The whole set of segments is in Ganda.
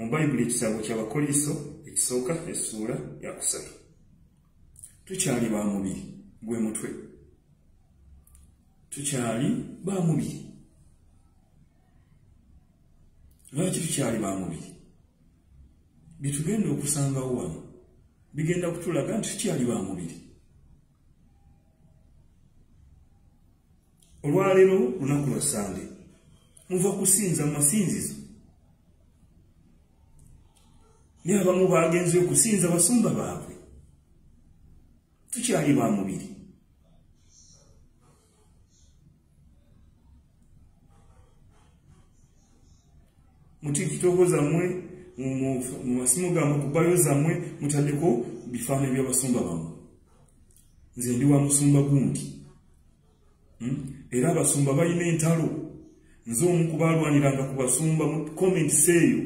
Mu Bayibuli ekitabo ky'Abakoliso ekisooka essuula ya 3. Tukyali ba mubiri, gwe mutwe. Tukyali ba mubiri. Lwaki tukyali ba mubiri? Bitugenda okusangawo wano bigenda kutulaga nti tukyali ba mubiri. Olwaleero lunaku lwa Sande, muva kusinza mu masinzizo, naye abamu bagenze okusinza basumba baabwe. Tukyali ba mubiri. Mu TikTok zammwe, mu masimu gammwe, ku bayo zammwe mutaddeko bifaananyi by'abasumba bammwe. Nze ndi wa musumba gundi. Era abasumba balina entalo. Nze omu ku baalwaniranga ku basumba mu comments eyo.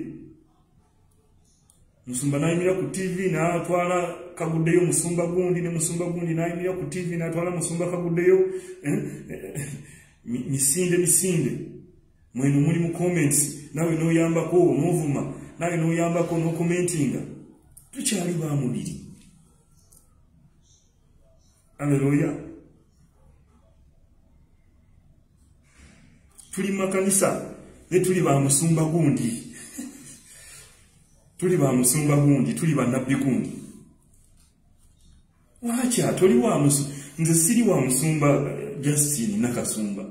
Musumba n'ayimirira ku TV n'atwala kaguddeyo musumba gundi, ne musumba gundi n'ayimirira ku TV n'atwala musumba kaguddeyo. Misinde misinde. Mweno muli mu comments, nawe n'oyambako n'ovuma, nawe n'oyambako n'okomentinga. Tukyali ba mubiri. Aleluya. Tuli makanisa ne tuli ba musumba gundi. Tuli ba musumba gundi, tuli ba nabbi gundi. Wacha toli wa musumba, nze siri wa musumba Justin Nakasumba.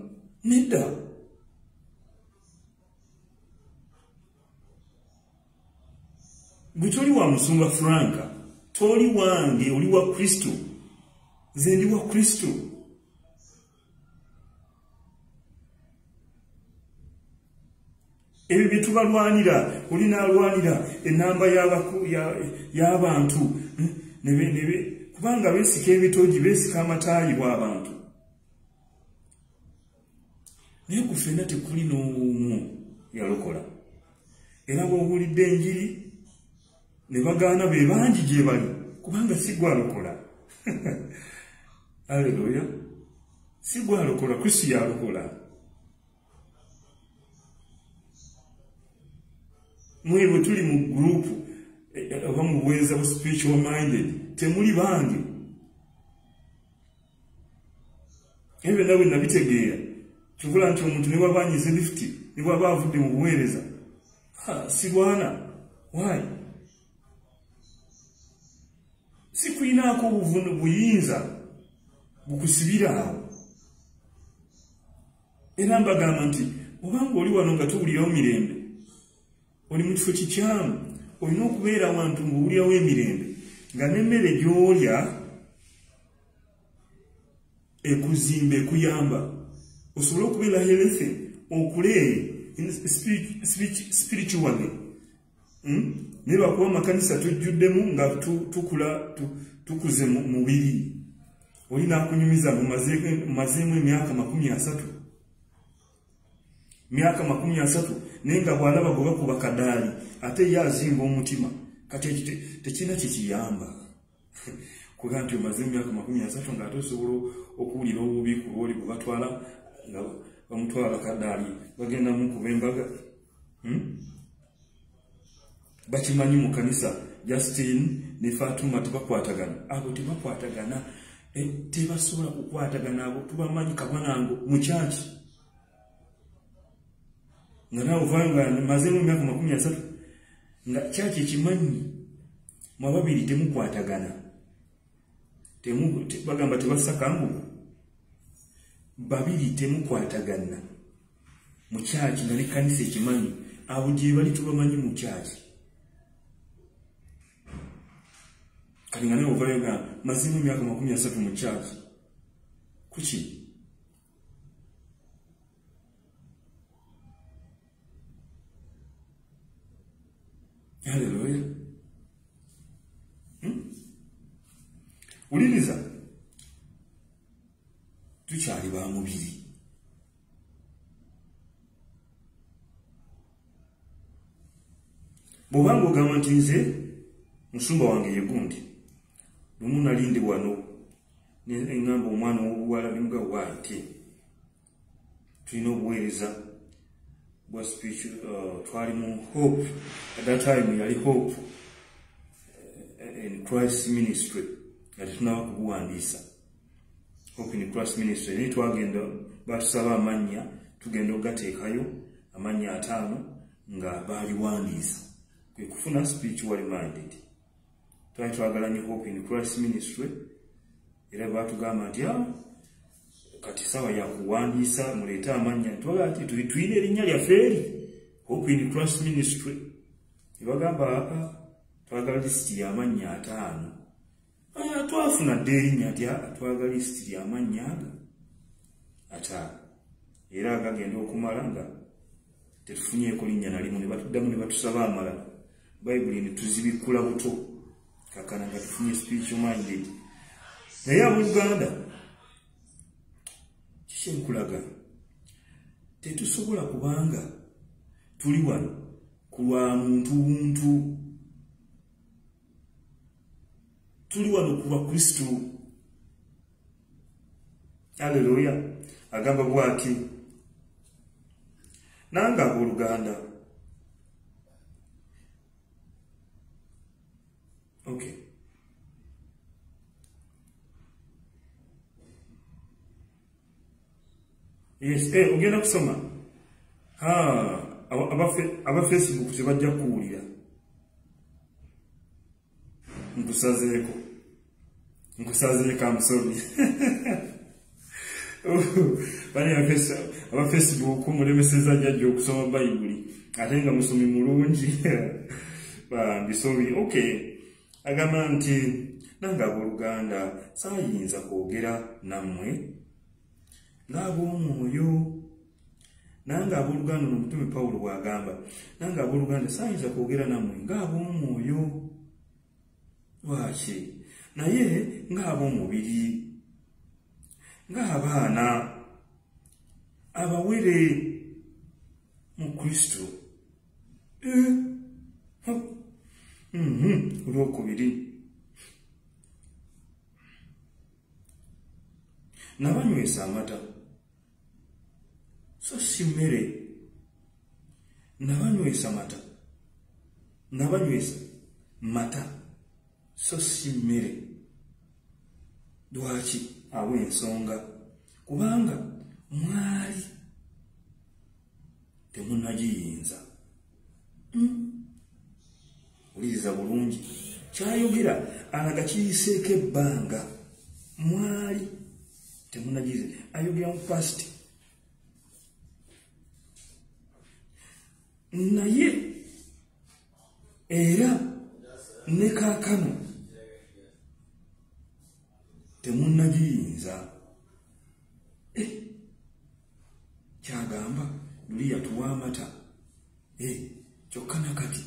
Nedda. Gwe toli wa musumba Franka, toli wange, oli wa Kristo. Nze ndi wa Kristo. Ebyo bye tubalwanira, oli n'alwanira ennamba y'abantu, kubanga beesika ebitogi, beesika amataayi bw'abantu. Naye ku ffenna tekuli n'omu yalokola. Era bw'owulidde enjiri ne bagaana be bangi gye bali, kubanga si gw'alokola. Aleluya. Si gw'alokola, Kristo y'alokola. Mwe bwe tuli mu group oba mu buweereza bu spiritual minded, temuli bange. Ebyo byonna bwe nabitegeera, kivula nti omuntu ne bw'aba anyize lifuti, ne bw'aba avudde mu buweereza, sirwana. Why? Sikuyinaako buyinza bukusibira awo. Era mbagamba nti obanga oli wano nga towulirawo mirembe, oli mu kifo kikyamu, olina okubeera awantu ng'owulirawo emirembe, nga n'emmere gy'olya ekuzimba, ekuyamba osobole okubeera healthy, okule spiritually. Naye lwakuba amakanisa tujjuddemu nga tukula tukuze mu mubiri. Oli n'akunyumiza mumazeemu emyaka 30. Myaka 30, naye nga bw'alaba gwe bakuba kadaali, ate ye azimba omutima. Kati ekyo tekirina kye kiyamba. Kuga nti omaze emyaka 30 ng'ate osobola okuwulira obubi ku lw'oli gwe batwala nga bamutwala kadaali, bagenda mukuba embaga. Bakimanyi mu kanisa Justin ne Fatuma tebakwatagana. Abo tebakwatagana, tebasobola kukwatagana. Abo tubamanyi kabanango mu kyaki. Nga naawe ovaayo nga mazeemu emyaka 30, nga kyaki ekimanyi mwe ababiri temukwatagana. Bagamba tebasaka mbugo. Babiri temukwatagana mu kyaki, nga n'ekkanisa ekimanyi. Abo gye bali tubamanyi mu kyaki. Kati nga nawe ovaayo nga mazeemu emyaka 30 mu kyaki. Kuki? Haleluya. Wuliriza, tukyali ba mubiri. Bw'obanga ogamba nti nze musumba wange ye gundi, lumu nali ndi wano ne ŋŋamba omwana ow'obuwala ne mugamba nti tulina obuweereza bwa spiritual, twali mu Hope at that time, yali Hope in Christ Ministry, nga tetunaba kuguwandiisa Hope in Christ Ministry. Naye twagenda batusaba amannya, tugenda okugateekayo amannya 5 nga baaliwandiisa, kwe kufuna spiritually minded. Twali twagala nnyo Hope in Christ Ministry, era batugamba nti kati sawa ya kuwandiisa, muleete amannya. Twagala nti tuyina erinnya lyaffe eri Hope in Christ Ministry. Ebagamba twagala lisiti y'amannya 5. Twafuna dda erinnya nti twagala lisiti y'amannya aga 5, era agagenda okumala nga tetufunyeeko linnya na limu. Ne batuddamu ne batusaba amalala, Bayibuli ne tuzibikkula buto kakana nga tufunye spiritual minded. Naye abooluganda, kiki enkulaga? Tetusobola kubanga tuli wano ku lwa muntu buntu, tuli wano ku lwa Kristo. Haleluya. Agamba bw'ati, nange abooluganda, okay, yes, ogenda kusoma. Aba Facebook tebajja kuwulira, nkusazeeko, I'm sorry. Bani aba Facebook mulemeseza jjajja okusoma Bayibuli ate nga musomi mulungi. Bambi, sorry. Okay, agamba nti nange abooluganda saayinza kwogera nammwe ng'ab'omwoyo. Nange abooluganda, n'omutume Pawulo bw'agamba, nange abooluganda saayinza kwogera nammwe ng'ab'omwoyo. Lwaki? Naye ng'ab'omubiri, ng'abaana abawere mu Kristo. Olwokubiri, nabanywesa amata so si mmere, nabanywesa mata, nabanywesa mata so si mmere. Lwaki? Awo ensonga, kubanga mwali temunnagiyinza. Wuliriza bulungi kyayogera, alaga kiyiseeko ebbanga, mwali temunnagiyinza. Ayogera mu past. Naye era ne kaakano temunnagiyinza. Kyagamba luli yatuwa amata, kyokka nakati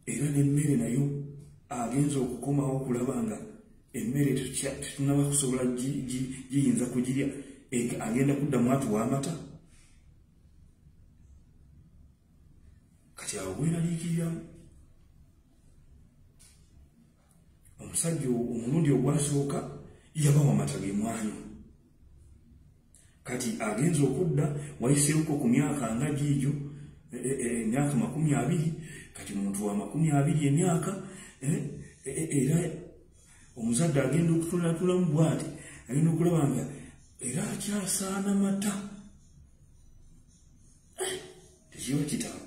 era n'emmere nayo agenza okukomawo okulaba nga emmere tetunnaba kusobola giyinza kugirya, agenda kuddamu atuwa amata. Kati awo bweraliikiriramu. Omusajja omulundi ogwasooka yabawa amata ge mwanywa, kati agenza okudda wayiseeko ku myaka nga giigyo, emyaka 20. Kati muntu wa 20 emyaka, era omuzadde agenda okutulatulamu bw'ati, agenda okulaba nga era akyasaana mata. Tekiba kitalo.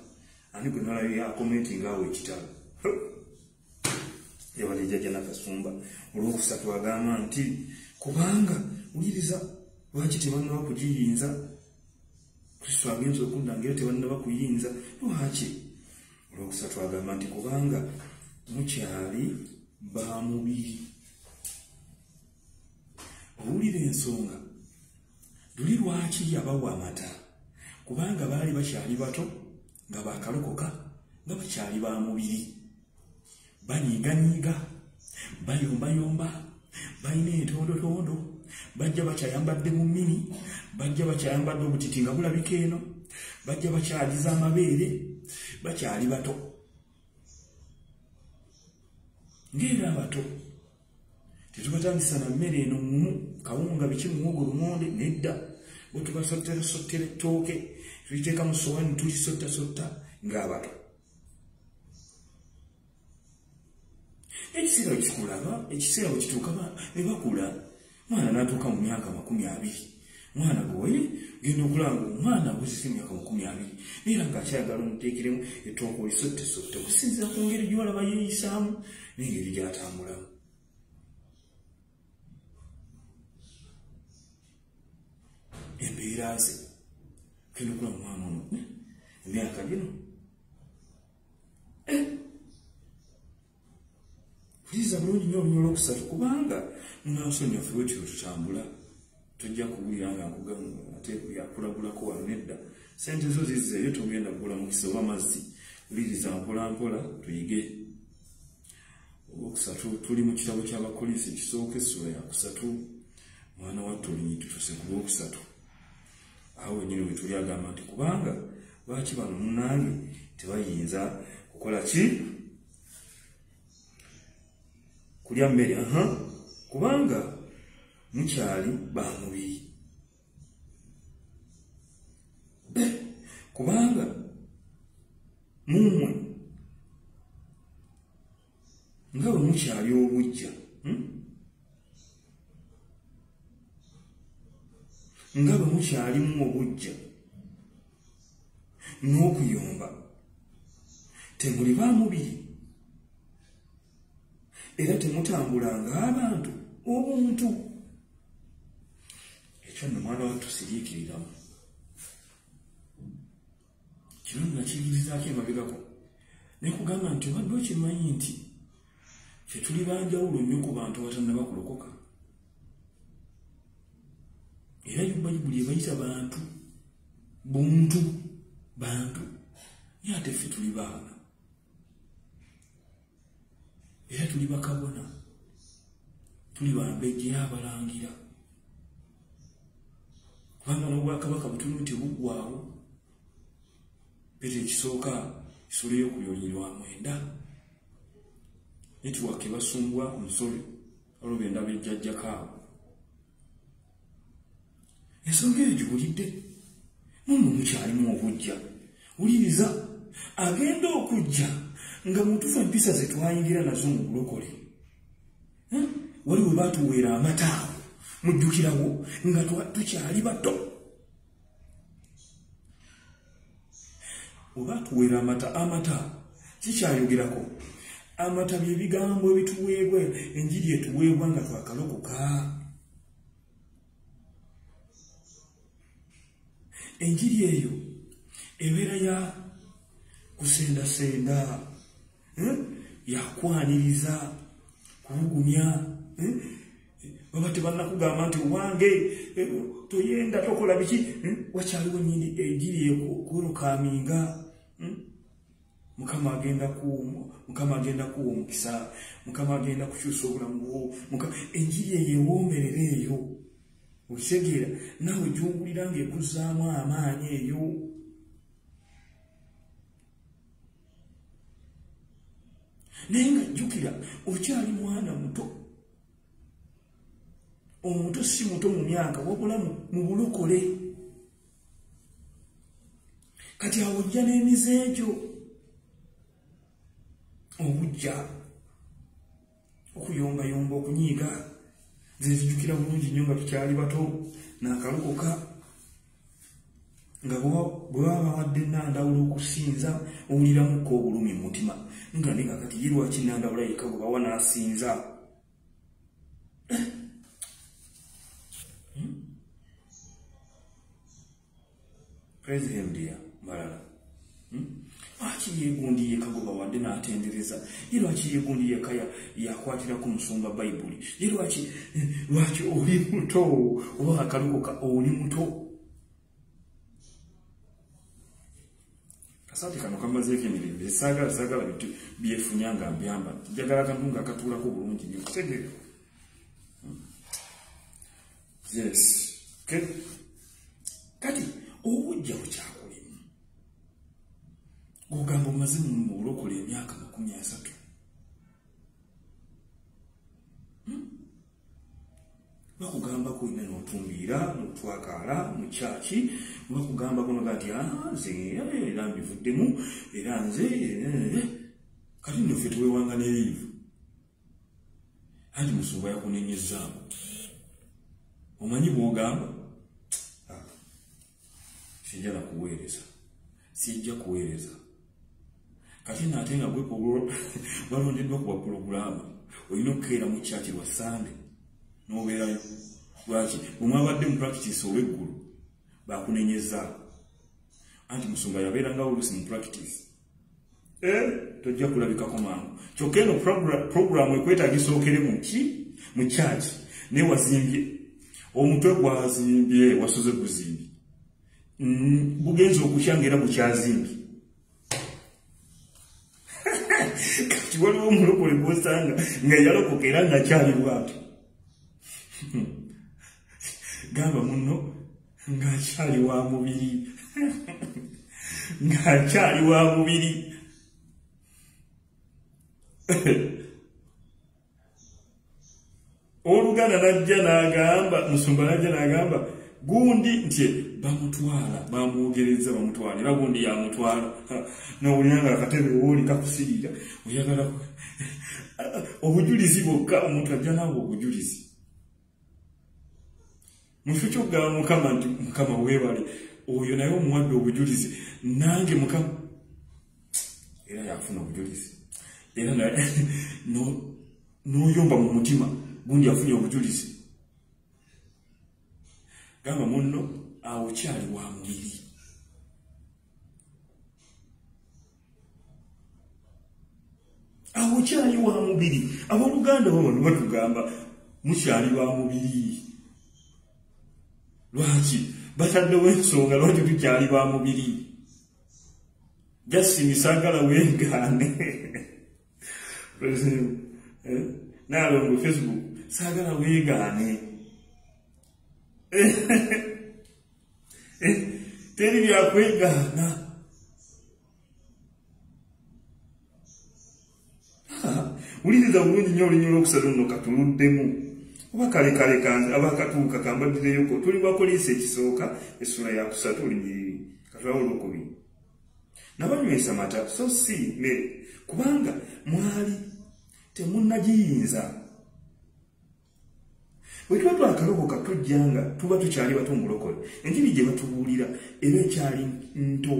Ani gwe nalabye akomentinga awo ekitalo? Yabadde jjajja Nakasumba. Olwokusatu agamba nti kubanga wuliriza, lwaki tebannaba kugiyinza? Kristo agenza okudda nga era tebannaba kuyinza. Lwaki? Olwokusatu agamba nti kubanga mukyali ba mubiri. Owulira ensonga luli lwaki yabawa amata? Kubanga baali bakyali bato, nga bakalokoka, nga bakyali ba mubiri, banyiiganyiiga, bayombayomba, balina entondotondo, bajja bakyayambadde mu mmini, bajja bakyayambadde obutiti nga bulabika eno, bajja bakyagiza amabeere, bakyali bato. Ng'era abato tetubatandisa na mmere eno mumu, kawunga, biki, muwogo, lumonde, nedda. Bwe tubasottera sottera ettooke, tuliteeka mu sowaani tulisottasotta ng'abato. Ekiseera wekikulaba, ekiseera wekituuka ne bakula. Mwana n'atuuka mu myaka 20. Mwana gwe genda okulaba omwana awezezza emyaka 20 naye ng'akyayagala omuteekeremu ettooke olisottesotte okusinziira ku ngeri gy'olaba yeeyisaamu n'engeri gy'atambulamu. Embeera ze genda okulaba omwana ono emyaka gino Wuliriza bulungi nnyo olunyolo olwokusatu kubanga munansonyiwa ffe bwe tutyo tutambula. Tojja kuwulira nga ate byakulagulako wano nedda. Ssente zo zizzeeyo togenda kugula mukisa oba mazzi. Wuliriza mpola mpola tuyige. Olwokusatu tuli mu kitabo ky'Abakkolinso ekisooka essula ya 3. Mwana wattu olunyi tutuuse ku lwokusatu. Awo wennyini we tuli agamba nti kubanga lwaki bano munnange tebayinza kukola ki? Kulya mmere, kubanga mukyali ba mubiri. Kubanga mummwe nga bwe mukyali obuggya, nga bwe mukyalimu obuggya n'okuyomba, temuli ba mubiri era temutambula ng'abantu obuntu. Ekyo nno mwana wattu siriikiriramu. Kino nakiyigirizaako emabegako ne kugamba nti obadde okimanyi nti ffe tuli ba njawulo nnyo ku bantu abatannaba kulokoka. Era yo Bayibuli ebayita bantu buntu, bantu, naye ate ffe tuli baana era tuli bakabona, tuli bambejja abalangira, kubanga n'obwakabaka bwe tulimu tebuggwaawo. Peetero ekisooka essula ey'okubiri lwa 9 netiwaaka ebasumbwa omusolo waliwo be ndaba ejjajjako awo. Ensonga eyo giwulidde mummwe mukyalimu obuggya. Wuliriza, agenda okujja nga mutuufu empisa ze twayingira nazo mu bulokole. Wali we baatuweera amata awo mujjukirawo nga tukyali bato. We baatuweera amata, amata kikyayogerako. Amata bye bigambo ebituweebwa, enjiri etuweebwa nga twakalokoka. Enjiri eyo ebeera ya kusendasenda, yakwaniriza, kubugumya. Baba tebannakugamba nti wange toyenda tokola biki, wakyaliwo nnyini enjiri ekwerukaminga. Mukama agenda kuwa omukisa, Mukama agenda kukyusa obulamu bwo. Enjiri eyo ewoomerera eyo, okitegeera naawe gy'owulira ng'ekuzzaamu amaanyi eyo. Naye nga jjukira okyali mwana muto. Omuto si muto mu myaka wabula mu bulokole. Kati awo ojja n'emize egyo, obujja, okuyombayomba, okunyiiga. Nze nzijukira bulungi nnyo nga tukyali bato naakalokoka, nga bwe baba bawadde Nandawula okusinza owuliramukko obulumi mu mutima, nga ne kakati ye lwaki Nandawula yekka gwe bawa n'asinza? President ya malala lwaki yeegundi yekka gwe bawadde n'atendereza? Ye lwaki yeegundi yekka yakwatirako musumba Bayibuli? Ye lwaki oli muto oba akalokoka oli muto? Kasaati kano kamazeeko emirembe, saagala bintu byefunya nga mbyamba, njagala kantu nga katuulako bulungi nnyo, kitegeera? Yes, okay. Kati obujja bukyakulimu, ogamba omaze mu bulokole emyaka 30. Bakugamba bakugambako ina n'otumbiira n'otwakaala mu kyaki, bakugambako noga nti nze era mbivuddemu era nze kati nno ffe tuwewanga ne liivu. Anti musumba yakunenyezaako, omanyi bw'ogamba sijja nakuweereza, sijja kuweereza. Kati nate nga gwe walondeddwa ku bwapulogulaamu, olina okukeera mu kyaki lwa Sande n'obeerayo. Lwaki? Bwe mwabadde mu practice olw'eggulu bakunenyezaako, anti musumba yabeeranga oluusi mu practice, tojja kulabikako mangu. Kyokka eno puroguramu ekwetaagisa okere mu ki? Mu kyaki. Naye wazimbye omutwe, gwazimbye, wasuze guzimbye, bugenza okukya nga era bukyazimbye. Kati waliwo omulokole gw'osanga nga yalokoka era ng'akyali bw'atyo, gamba munno ng'akyali wa mubiri, ng'akyali wa mubiri. Oluganda najja n'agamba, musumba najja n'agamba gundi nti bamutwala, bamwogereza, bamutwala, era gundi yamutwala. N'owulira nga akatebe wooli kakusirira, oyagala obujulizi bwokka, omuntu ajja naawe obujulizi. Mu kifo ky'okugamba Mukama nti Mukama weebale, oyo naye omuwadde obujulizi, nange Mukama era yafuna obujulizi, era n'oyomba mu mutima gundi afunye obujulizi. Gamba munno awo kyali wa mubiri. Awo kyali wa mubiri. Abooluganda bano batugamba mukyali wa mubiri. Lwaki? Bataddewo ensonga lwaki tukyali ba mubiri. Justin saagala weegaane. Naalongo Facebook saagala weegaane. Teri byakwegaana. Wuliriza bulungi nnyo olunyiriri olwokusatu nno katuluddemu, oba kale kale kanze abakatuuka kambaddireyoko. Tuli Bakolinso ekisooka essula ya 3 olunyiriri katulawo olwokubiri. Nabanywesa mata so si mmere, kubanga mwali temunnagiyinza. Bwe tuba twakalokoka tujjanga tuba tukyali bato mulokole, enjiri gye batubuulira eba ekyali nto,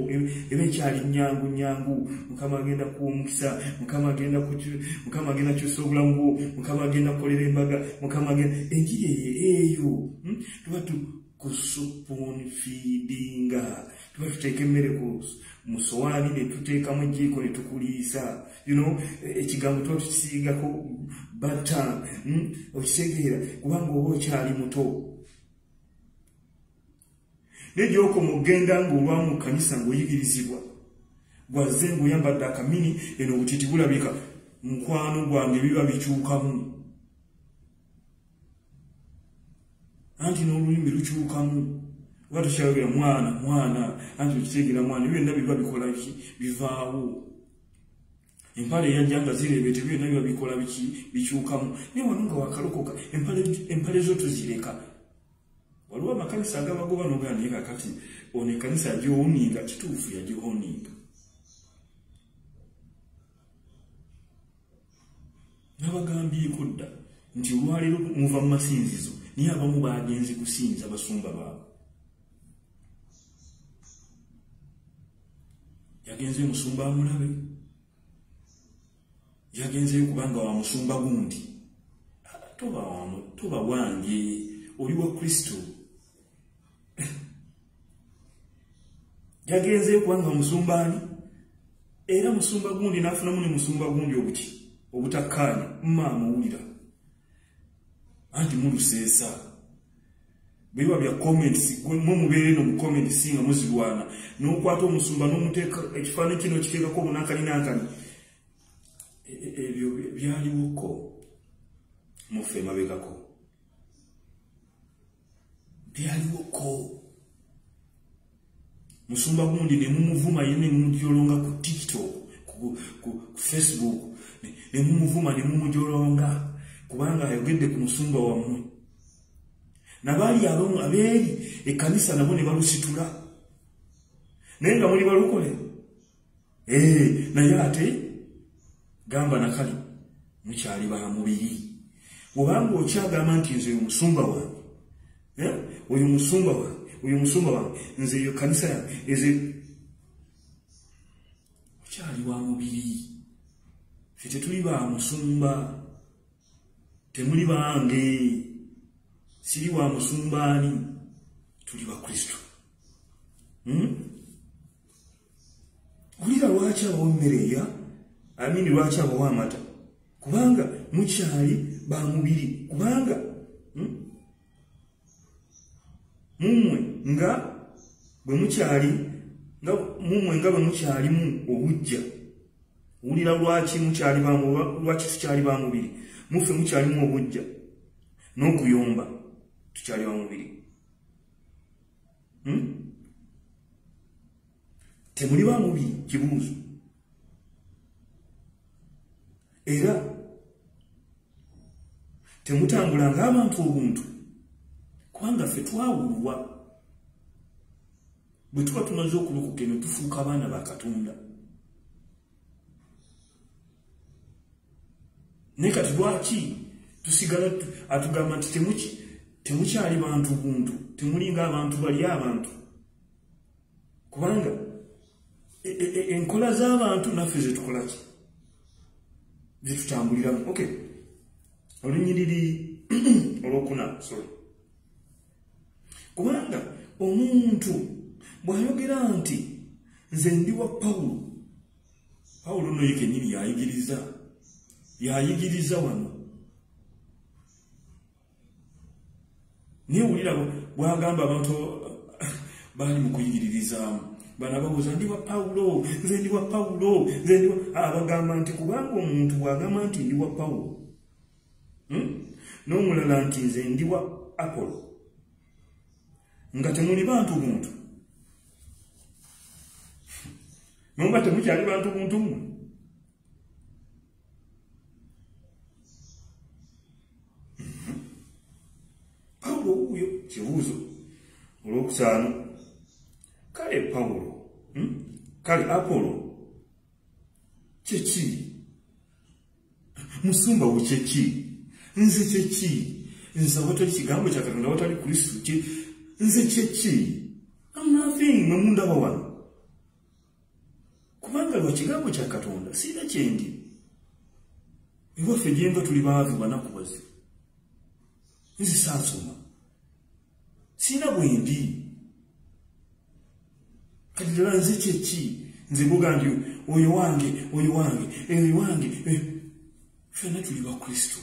eba ekyali nyangu nyangu. Mukama agenda kuwa omukisa, Mukama agenda kyusa obulamu bwo, Mukama agenda kukolera embaga, Mukama agenda enjiri eyo tuba tukuspoon feedinga, tuba tuteeka emmere ku musowaani ne tuteekamu ejjiiko ne tukuliisa, you know, ekigambo tuba tukisiigako bata, okitegeera, kubanga oba okyali muto. Naye gy'okoma okugenda ng'olwa mu kkanisa ng'oyigirizibwa, gwazze ng'oyambadde akamini, eno obutiti bulabika, mukwano gwange biba bikyukamu, anti n'olulimi lukyukamu, oba tokyayogera mwana mwana, anti okitegeera mwana, byonna biba bikola ki? Bivaawo. Empale eyajja nga zireebete, byonna biba bikola biki? Bikyukamu. Naye wano nga wakalokoka empale zo tuzireka. Waliwo amakanisa agabagoba n'ogamba naye kakati ono ekkanisa yagiowninga, kituufu yagiowninga. Nabagambyeko dda nti olwaleero muva mu masinzizo, naye abamu bagenze kusinza basumba baabwe. Yagenze musumba amulabe, yagenzeyo kubanga wa musumba gundi. Toba wange, oli wa Kristo. Yagenzeyo kubanga wa musumba ani, era musumba gundi n'afunamu ne musumba gundi obuki obutakkaanya. Maama owulira anti muluseesa biba bya comments, mwe mubeere no mu comments nga muzirwana, n'okwata omusumba n'omuteeka ekifaananyi kino kiteekako obunankani nankani. Ebyo byaliwoko mufe emabegako, byaliwoko. Musumba gundi ne mumuvuma ye ne mumujolonga ku TikTok, ku Facebook, ne mumuvuma ne mumujolonga kubanga ayogedde ku musumba wammwe. Nabaali abamu abeeri ekkanisa nabo ne balusitula, naye nga muli balokole. Naye ate gamba nakali mukyali ba mubiri. Obanga okyagamba nti nze oyo musumba wange, oyo musumba wange, oyo musumba wange, nze eyo kanisa yange, eze okyali wa mubiri. Ffe tetuli ba musumba, temuli bange, siri wa musumbaani, tuli ba Kristo. Wulira lwaki abawa emmere eya amini, lwaki abawa amata? Kubanga mukyali ba mubiri. Kubanga mumwe nga bwe mukyali, nga mumwe nga bwe mukyalimu obujja. Wulira lwaki mukyali ba, lwaki tukyali ba mubiri? Muffe mukyalimu obujja n'okuyomba, tukyali ba mubiri. Temuli ba mubiri, kibuuzo. Era temutambula ng'abantu obuntu, kubanga ffe twawulwa. Bwe tuba tumaze okulokoka eno, tufuuka abaana ba Katonda. Naye kati lwaki tusigala atugamba nti temukyali bantu buntu, temuli ng'abantu bali abantu? Kubanga enkola z'abantu naffe zetukola ki, zetutambuliramu. Okay, olunyiriri olwokuna, sorry. Kubanga omuntu bw'ayogera nti nze ndi wa Pawulo, Pawulo nno ye kennyini yayigiriza, yayigiriza wano. Naye wulira bw'agamba abantu baali mu kuyigiririzaamu, bano ababuuza ndi wa Pawulo, nze ndi wa Pawulo, nze ndi wa, abagamba nti kubanga omuntu bw'agamba nti ndi wa Pawulo, n'omulala nti nze ndi wa Apolo, nga temuli bantu buntu, nga temukyali bantu buntu mmwe. Pawulo wuuyo, kibuuzo olwokutaano. Kale Pawulo, kale Apolo kyeki? Musumba wo kyeki? Nze kyeki? Nze awatali kigambo kya Katonda, awatali Kristo, nze kyeki? I'm nothing. Mwe mundaba wano kubanga lwa kigambo kya Katonda sirina kyendi. Ewaffe gyenva tuli baavu, banaku, bazibu. Nze saasoma, sirina bwendi. Kati ddala nze kyeki? Nze mbuga nti oyo wange, oyo wange, oyo wange. Ffenna tuli ba Kristo.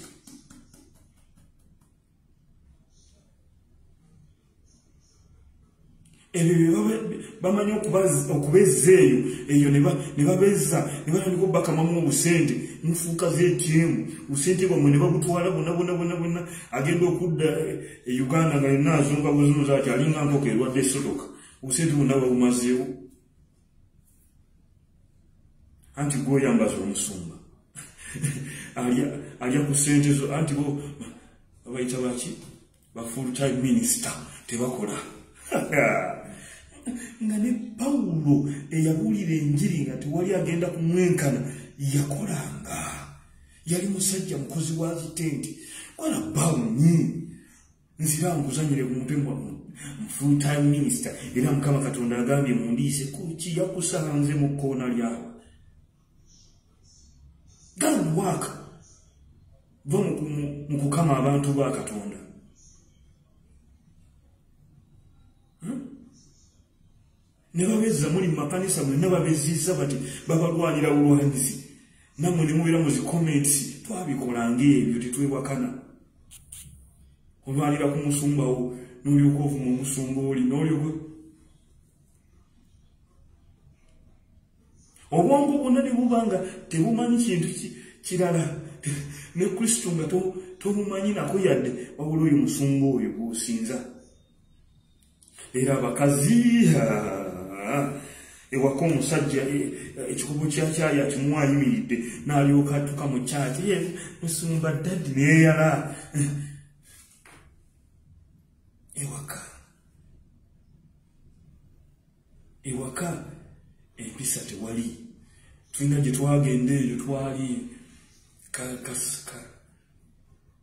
Ebyo bye bamanyi okubezza eyo eyo, ne babezza ne batandika obbakamamu obusente, mufuuka z'ATM. Busente bwammwe ne babutwala bonna bonna bonna bonna. Agenda okudda e Uganda nga yenna azunga buzunza ati alinga nkoko erwadde essotoka, obusente bwonna babumazeewo. Anti gwoyambaza omusumba alya ku ssente zo, anti bo babayita baki, ba full time minister, tebakola. Nga ne Pawulo eyabuulira enjiri nga tewali agenda kumwenkana, yakolanga, yali musajja mukozi wa zitenti. Kwana bawunyi nzira nkuzanyire ku mutwe full time minister, era Mukama Katonda agambye mundiise kuki, yakusanze mu kkoona lyawe. Go and work. Va mu kukama abantu ba Katonda. Ne babezza muli mu makanisa mwenna, babezizza bati babalwanira bulwanyizi, nammwe ne mubeera mu zi comments. Twabikolanga ebyo, tetwewakana. Olwanira ku musumbawo, n'olyoka ovuma omusumba oli, n'olyoka obwongo bwonna ne buba nga tebumanyi kintu kirala, ne Kristo nga tomumanyi nako yadde, wabula oyo musumba oyo gw'osinza. Era abakazi ewaka omusajja ekikopo kya kyayi akimuwa ayimiridde, n'alyoka atuka mu kyaki, musumba daddi, neeyala. Ewaka. Ewaka empisa tewali. Tulina gye twagenda eyo twali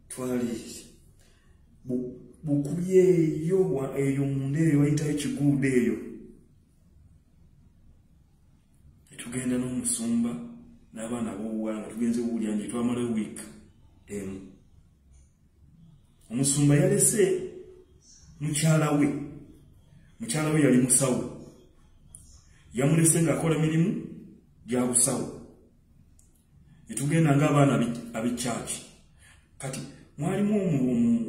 twali bukubye eyo eyo munda eyo bayitayo ekiguudo eyo. Tugenda n'omusumba n'abaana ab'obuwala nga tugenze buwulira nje twamalayo wiiki emu. Omusumba yalese mukyala we. Mukyala we yali musawo. Yamulese ng'akola mirimu gya busawo. Ne tugenda ng'abaana ab'ekyaki. Kati mwalimu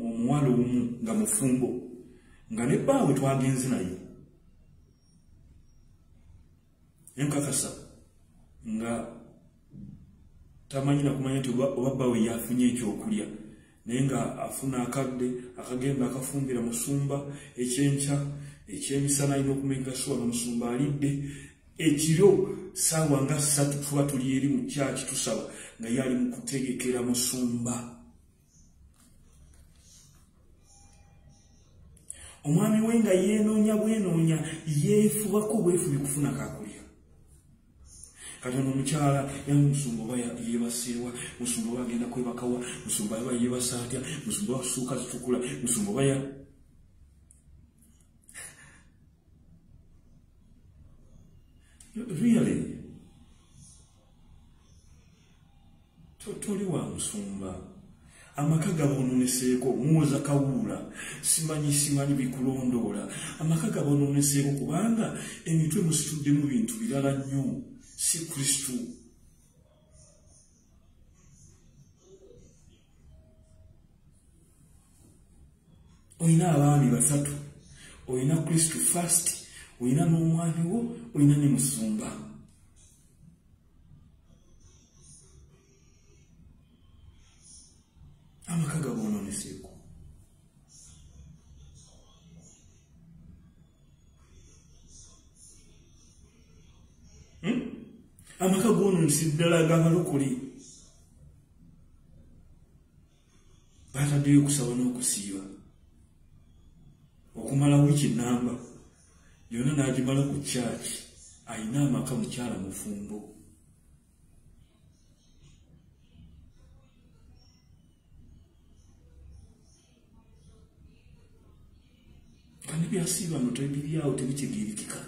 omuwala omu nga mufumbo nga ne bbaawe twagenze naye. Enkakasa nga tamanyi na kumanya nti oba bbaawe yafunye ekyokulya, naye nga afuna akadde akagenda akafumbira musumba ekyenkya, ekyemisana alina okumenga suwa n'omusumba alidde. Ekiro ssaawa nga 3 tuba tuli eri mu kyaki tusaba nga ye ali mu kutegekera musumba. Omwami we nga yeenoonya bwenoonya, yeefubako bwefubi kufuna kakulya. Katono omukyala yange musumba oba yeebaseewa, musumba oba agenda kwebakawa, musumba oba yeebasa atya, musumba oba suuka zitukula, musumba oba ya really toli wa musumba. Amaka gabonooneseeko, muwoza kawuula, simanyi bikulondoola. Amaka gabonooneseeko kubanga emitwe musituddemu bintu birala nnyo, si Kristo. Olina abaami 3, olina Kristo first, olina n'omwami wo, olina ne musumba. Amaka gabonooneseeko. Amaka goonoonese ddala g'abalokole. Bataddeyo okusaba n'okusiiba okumala wiiki nnamba yonna n'agimala ku kyaki. Alina amaka, mukyala mufumbo. Nga ne byasiiba no tebiri awo tebitegeerekeka.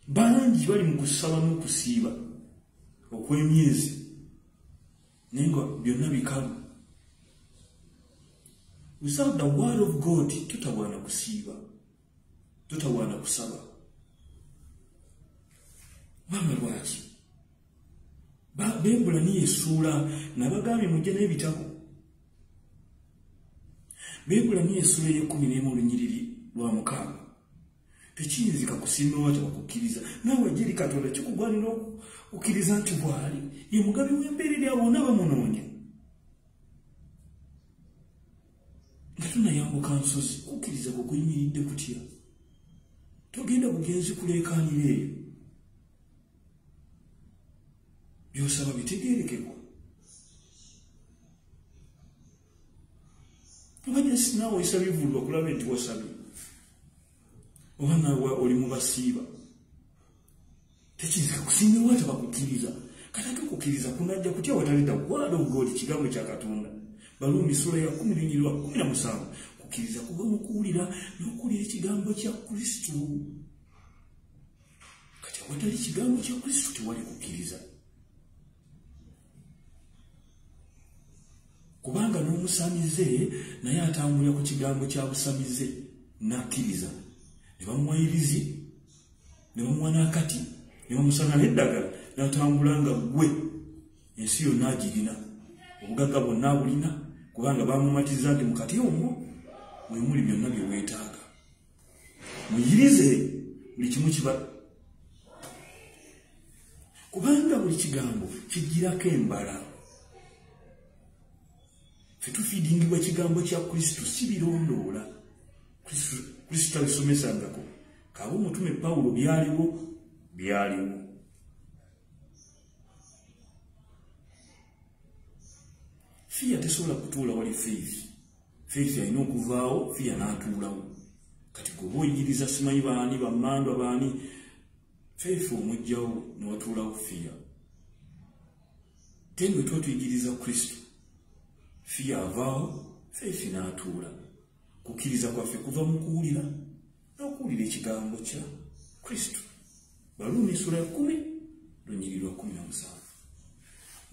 Bangi bali mu kusaba n'okusiiba okw'emyezi naye nga byonna bikalu. Without the word of God totawaana kusiiba, totawaana kusaba. Kubanga lwaki? Beebulaniya essuula nabagambye mujje n'ebitabo. Beebulaniya essuula ey'e11 olunyiriri lwa 6. Tekiyinzika kusiima wata bakukkiriza. Naawe ejja eri Katonda kikugwanira okukkiriza nti bw'ali ye mugabi w'embeerera bonna bamunoonya. Nga tunayambuka nsozi, kukkiriza kwe kuyimiridde kutya? Togenda bugenzi kuleekaanira eyo. By'osaba bitegeerekekwa. Oba jasi naawe oyisa bivvulu bakulabe nti wasabye. Oba naawe oli mu basiiba. Tekiyinzika kusiimibwa tebakukkiriza. Kati ate okukkiriza kunajja kutya awatali the word of God, kigambo kya Katonda. Baluumi ssuula ya 10:17. Kukkiriza kuva mu kuwulira n'okuwulira ekigambo kya Kristo. Kati awatali kigambo kya Kristo tewali kukkiriza. Kubanga n'omusamize naye atambulira ku kigambo kya busamize n'akkiriza. Ne bamuwa irizi, ne bamuwa n'akati, ne bamusanga n'eddagala, n'atambula nga ggwe. Ensi yonna agirina, obugagga bwonna abulina, kubanga bamumatiza nti mu kati omwo mwe muli byonna bye weetaaga. Muyirize buli kimu kiba, kubanga buli kigambo kijjirako embala. Ffe tufiidingibwa ekigambo kya Kristo, si birondoola. Kristo tabisomesangako. Kaba omutume Pawulo byaliwo, byaliwo. Fear tesobola kutuula wali faith. Faith alina okuvaawo, fear n'atuulawo. Kati gwe oyigiriza simanyi baani, bammandwa baani, faith omugjawo newatuulawo fear. Then bwe tuba tuyigiriza Kristo, fear avaawo, faith n'atuula. Kukkiriza kwaffe kuva mu kuwulira n'okuwulira ekigambo kya Kristo. Baruumi sura ya 10 lunyiriri lwa 17.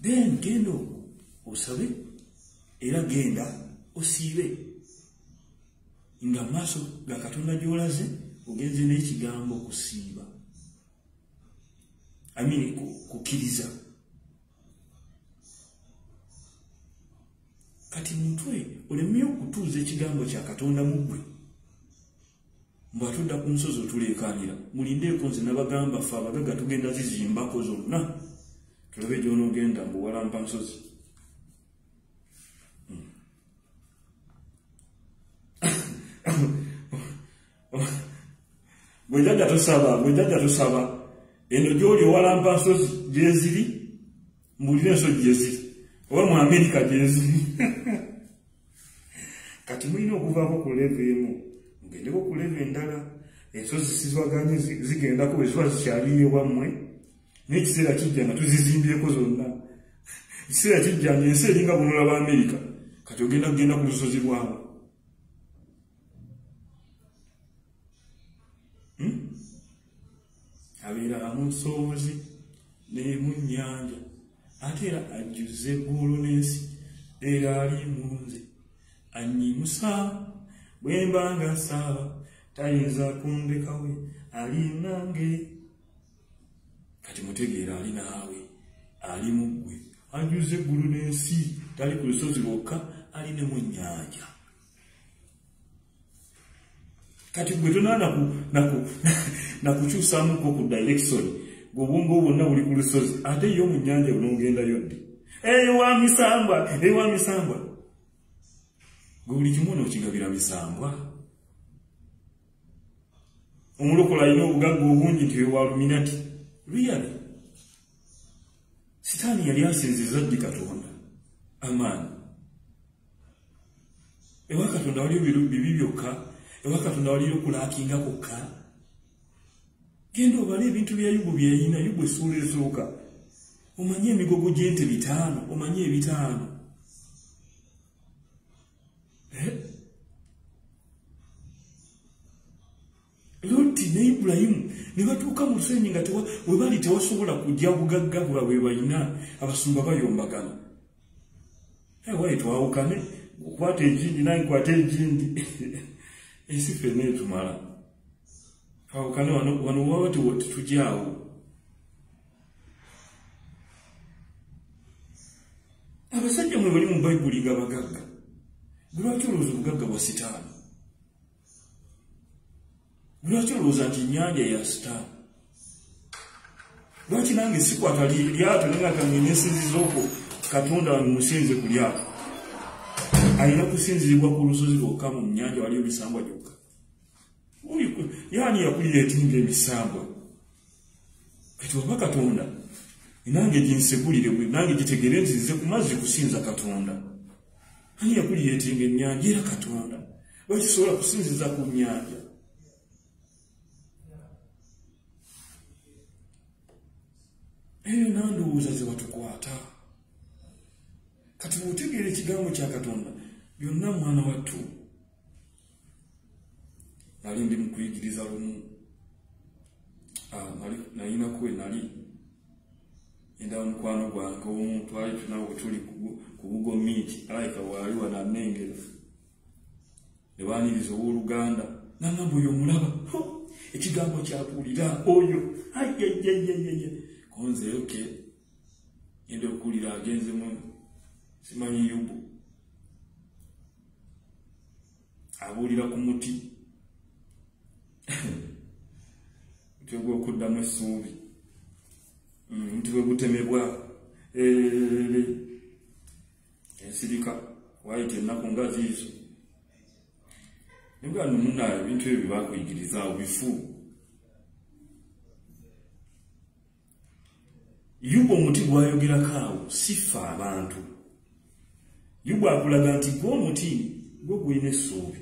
Then genda osabe, era genda osiibe nga maaso ga Katonda gy'olaze ogenze n'ekigambo okusiiba, I mean kukkiriza. Kati mutwe olemye okutuuza ekigambo kya Katonda mu ggwe, mbw'atudda ku nsozi otuleekaanira. Mulindeeko nze nabagamba ffe abagagga tugenda zizimbako zonna, tulabe gy'onoogenda mbuwalampa nsozi. Gwe jjajja tosaba, gwe jjajja tosaba, eno gy'oli owalampa nsozi gyeziri, mbulire ensozi gyeziri, oba mu Amerika gyeziri. Kati mulina okuvaako ku level emu mugendeko ku level endala. Ensozi sizwaganye zigendako bwe ziba zikyaliyo ewammwe, n'ekiseera kijja nga tuzizimbyeko zonna. Ekiseera kijja nga ensi eringa bunula ba Amerika, kati ogenda kugenda ku lusozi lwawe. Abeera mu nsozi ne mu nnyanja, ate era ajjuza eggulu n'ensi, era ali mu nze annyimusa bwe mba nga nsaba, tayinza kundekawe, ali nange. Kati mutegeera ali naawe, ali mu ggwe, ajjuza eggulu n'ensi, tali ku lusozi lwokka, ali ne mu nnyanja. Kati gwe tonaana nakukyusaamuko ku direction, gwe obwongo bwonna buli ku lusozi, ate yo mu nnyanja onoogendayo ddi? Ewa misambwa, ewa misambwa. Gwe buli kimu onookigabira misambwa. Omulokola alina obugagga obungi nti ewa Illuminati. Really? Sitaani yali asinziza ddi Katonda amaanyi? Ewa Katonda waliyo bibi byokka, ewa Katonda waliyo okulaakinga kwokka. Genda obale ebintu bya Yubu byeyina. Yubu essuula esooka, omanye emigogo gy'ente 5, omanye 5. Loti ne Ibulayimu ne batuuka mu lusenyi nga we bali tewasobola kujja bugagga bwabwe balina, abasumba bayombagana. Wayi twawukane, okwata egindi nange nkwate egindi, ensi ffenna etumala. Twawukane wano waba tetujaawo. Abasajja mwe bali mu Bayibuli nga bagagga, lwaki olowooza obugagga bwa Sitaani? Lwaki olowooza nti ennyanja ya Sitaani? Lwaki nange sikwata lyato nenga nesinziza okwo Katonda wange musinze ku lyato? Alina kusinzibwa ku lusozi lwokka, mu nnyanja waliyo misambwa gyokka. Yaani yakulireetinga emisambwa? Kati oba Katonda nange ginsegulire, nange gitegeere nti nze ku mazzi kusinza Katonda. Ani yakulireetinga ennyanja? Era Katonda. Lwaki sobola kusinziza ku nnyanja? Eyo nandowooza ze batukwata. Kati bw'otegeera ekigambo kya Katonda byonna, mwana wattu. Nali ndi mu kuyigiriza lumu, nayinako we nali endaba mukwano gwange omu, twali tunawe tuli ku Google Meet, alabika waali wano annengera, ne baaniriza owooluganda, n'angamba oyo omulaba, ekigambo kyakuwulira oyo, ayayayayaya. Konze oke ngenda okuwulira agenze mu simanyi Yubu abuulira ku muti muti ogw'okuddamu essuubi, muti bwe gutemebwa ensirika waayita ennaku nga ziizo. Nibwa nno munnaayo ebintu ebyo bye bakuyigirizaawo bifu. Yubu omuti gwayogerako awo si ffe abantu. Yubu akulaga nti gwe omuti gwe gulina essuubi,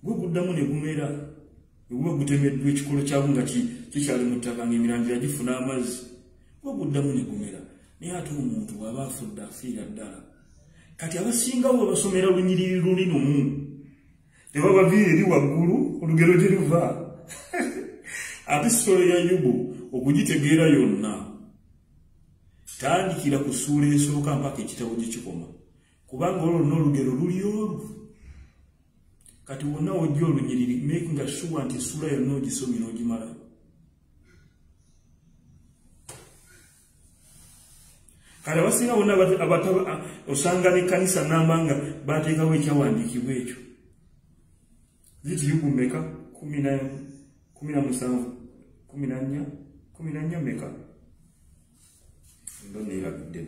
gwe guddamu ne gumera, bwe guba gutemeddwa ekikolo kyagwo nga kikyali mu ttaka ng'emirandira gifuna amazzi, gwe guddamu ne gumera. Naye ate omuntu bw'aba afudde afiira ddala. Kati abasingawo babasomera lunyiriri luli lumu, tebabaviira eri waggulu olugero gye luva. Ate sitole ya Yubu okugitegeera yonna, tandikira ku ssuula esooka mpaka ekitabo gye kikoma, kubanga olwo lwonna olugero luli olwo. Kati wonna wojja olunyiriri, making sure nti essuula yonna ogisomye n'ogimalayo. Kale abasinga bonna osanga n'ekkanisa namba nga bateekawo ekyawandiikibwa ekyo. Ziti Yubu mmeka? 17, 14, 14 mmeka? Ndo neerabidde.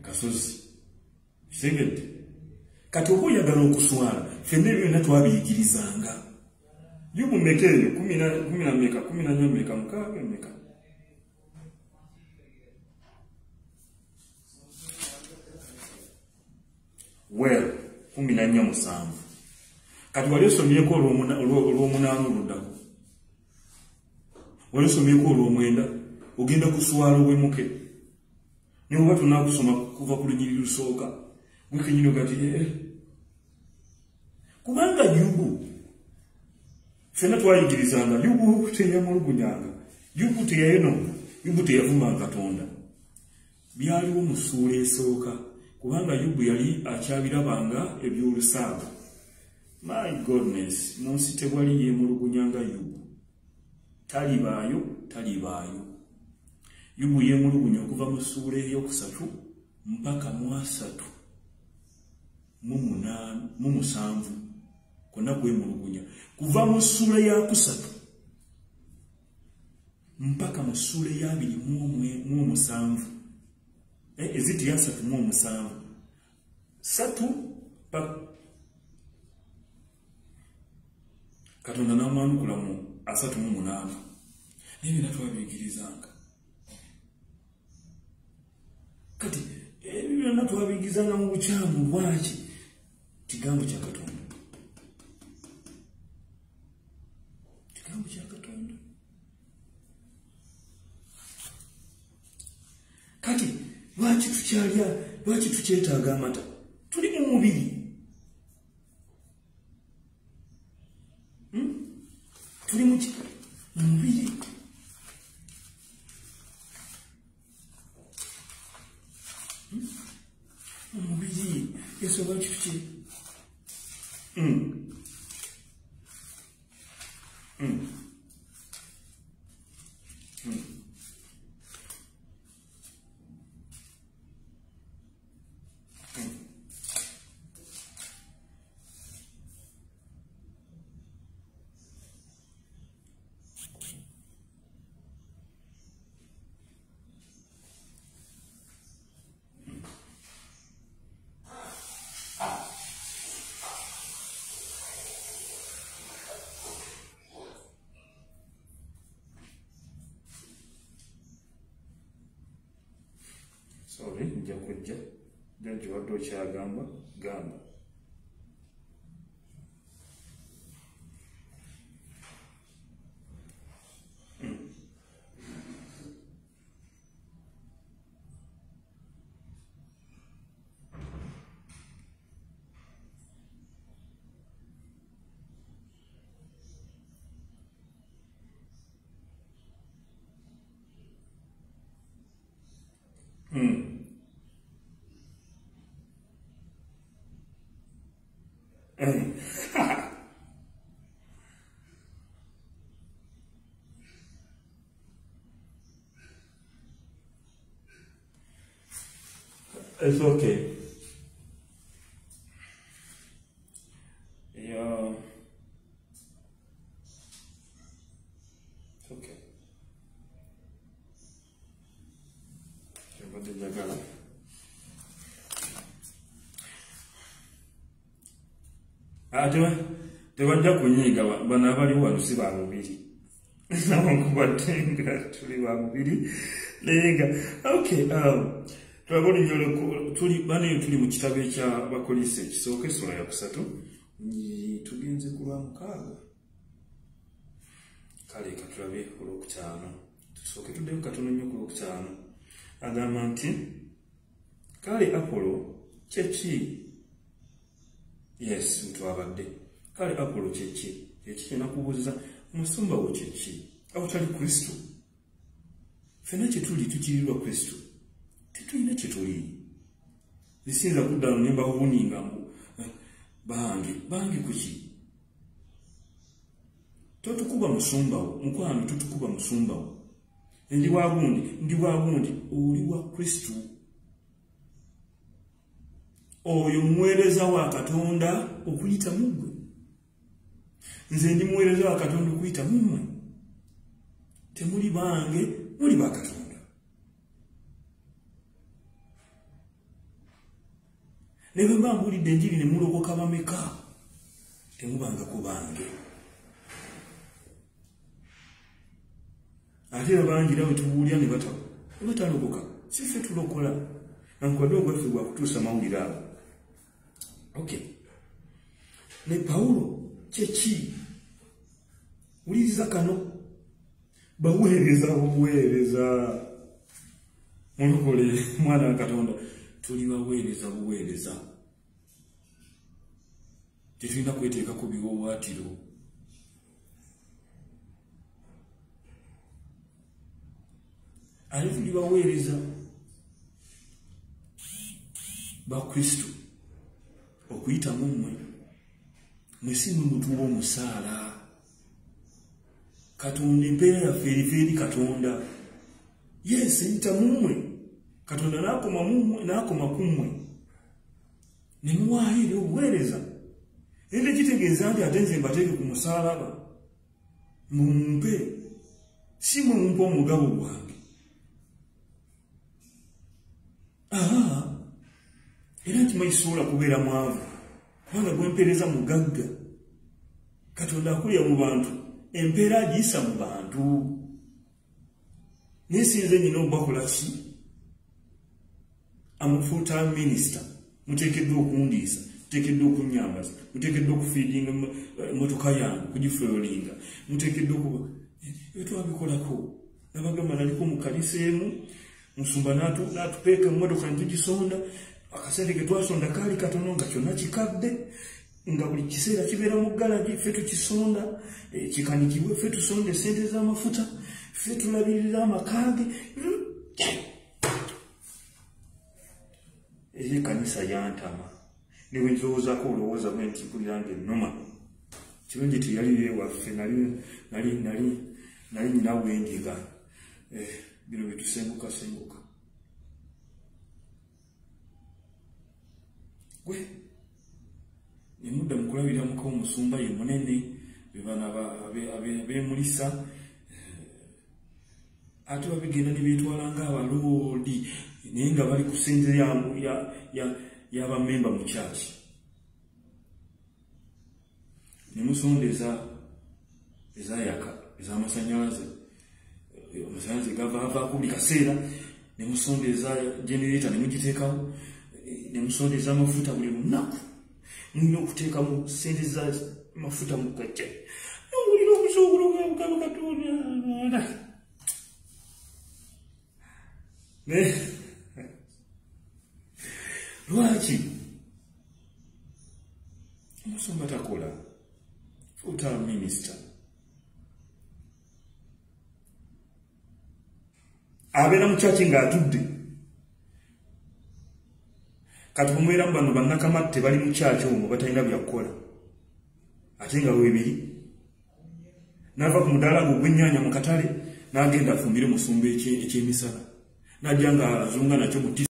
Kasozi. Kisengedde. Kati oba oyagala okuswala, ffenna ebyo byonna twabiyigirizanga. Yubu mmeka eyo? 10 na mmeka? 14 mmeka? 6 mmeka? Well, 14 7. Kati wali osomyeko olw'omunaana oluddako, wali osomyeko olw'omwenda, ogenda kuswala owemuke. Naye oba tonaakusoma kuva ku lunyiriri lusooka, gwe kennyini ogati kubanga Yubu ffenna twayigirizanga, Yubu teyamulugunyanga, Yubu teyayonoona, Yubu teyavumanga Katonda. Byaliwo mu ssuula esooka, kubanga Yubu yali akyabirabanga eby'olusaago. My goodness, mu nsi tewali yeemulugunyanga Yubu. Talibaayo, talibaayo. Yubu yeemulugunya okuva mu ssuula ey'okusatu mpaka mu 37 konna kwemulugunya. Kuva mu ssuula yakusatu mpaka mu ssuula ey'abiri mu omusanvu, eziti ya 37 satu Katonda n'amwanukula mu 38. Naye byonna twabiyigirizanga. Kati ebyo byonna twabiyigizanga mu bukyamu. Lwaki? Kigambo kya Katonda. Kigambo kya Katonda. Kati lwaki tukyalya? Lwaki tukyetaaga amata? Tuli mu mubiri. Tuli mu mubiri. Omubiri. Ensonga lwaki tuki? Sorry, nja kujja. Jaji wadde okyagamba, gamba. It's okay. Yeah. It's okay. Ate Tebajja kunyiiga bano abali wano si ba mubiri. Nawankubadde nga tuli ba mubiri naye nga okay. Tulabe olunyolo tuli bane tuli mu kitabo ekya Bakolisi ekisooka essula ya 3 tugenze ku lwa 6. Kale katulabe olwokutaano, tusooke tuddeyo katono nnyo ku lwokutaano. Agamba nti kale Apolo kyeki? Yes, ntwabadde. Kale Apolo kyeki? Kyeki kyenakubuuza omusumba wo kyeki? Awatali Kristo. Ffenna kye tuli tukirirwa Kristo. Tetulina kye tuli. Nsinza kudda ne mbabuuninga mbu bange, bange kuki? Totukuba musumba wo, mukwano totukuba musumba wo. Ndi wa gundi, ndi wa gundi, oli wa Kristo. Oyo muweereza wa Katonda okuyita mu ggwe. Nze ndi muweereza wa Katonda okuyita mu mmwe. Temuli bange, muli ba Katonda. Ne bwe mba mbuulidde enjiri ne mulokoka bameka, temubangako bange. Ate era bangi era bwe tubuulira ne batalokoka, si ffe tulokola. Nankubadde ogwaffe gwa kutuusa mawulire ago. Okay. Ne Pawulo kyeki? Wuliriza kano. Baweereza buweereza. Mulokole mwana wa Katonda, tuli baweereza buweereza. Tetulina kweteekako biwaawaatiro. Ate tuli baweereza ba Kristo okuyita mu mmwe. Mwe si mmwe mutuwa omusaala. Katonda empeera yaffe eriva eri Katonda. Yes, eyita mu mmwe. Katonda n'akoma mu mmwe, n'akoma ku mmwe. Ne muwaayo eri obuweereza. Era tekitegeeza nti ate nze mbateeke ku musaalaba. Mumpe. Si mmwe mumpe omugabo gwange. Aha. Era nkimanyi sisobola kubeera mwavu kubanga gwe mpeereza mugagga. Katonda akulira mu bantu, empeera agiyisa mu bantu. Naye si nze nnyina obakola ki? Am a full-time minister. Muteekeddwa okundiisa, muteekeddwa okunnyambaza, muteekeddwa okufiidinga emmotoka yange, okugifuelinga, muteekeddwa okuba ebyo twabikolako. Nabagamba naliko mu kkanisa emu, musumba n'atupeeka emmotoka ne tugisonda. Akasente ke twasonda kaali katono nga kyonna kikadde, nga buli kiseera kibeera mu galagi, ffe tukisonda, kikanikibwe, ffe tusonda essente z'amafuta, ffe tulabirira amaka ge. Era ekkanisa yantama. Ne bwe ndowoozaako olowooza bwe nti mpulira ng'ennuma. Kirungi teyali ewaffe, nali nnyina bwe ndiga. Bino bye tusengukasenguka. Gwe ne mudda mu kulabirira muka omusumba ye munene, be bano abeemulisa, ate babigenda ne beetwala ng'abaloodi naye nga bali ku ssente y'abammemba mu kyaki. Ne musonda ezayaka ez'amasannyalaze, amasannyalaze gavaavaako buli kaseera, ne musonda eza genereeta ne mugiteekawo, ne musonda ez'amafuta buli lunaku. Mulina okuteekamu ssente za mafuta mu kajja. N'owulira obusookolo bwa Mukama Katonda. Lwaki omusumba takola? Full-time minister abeera mu kyaki ng'atudde. Kati bw'omubeeramu bano bannakamatte bali mu kyaki omwo batalina byakukola, ate nga weebiri. N'ava ku mudaala gwe ogw'ennyaanya mu katale n'agenda afumbire musumba ekyemisana, n'ajja ng'azunga nakyo mu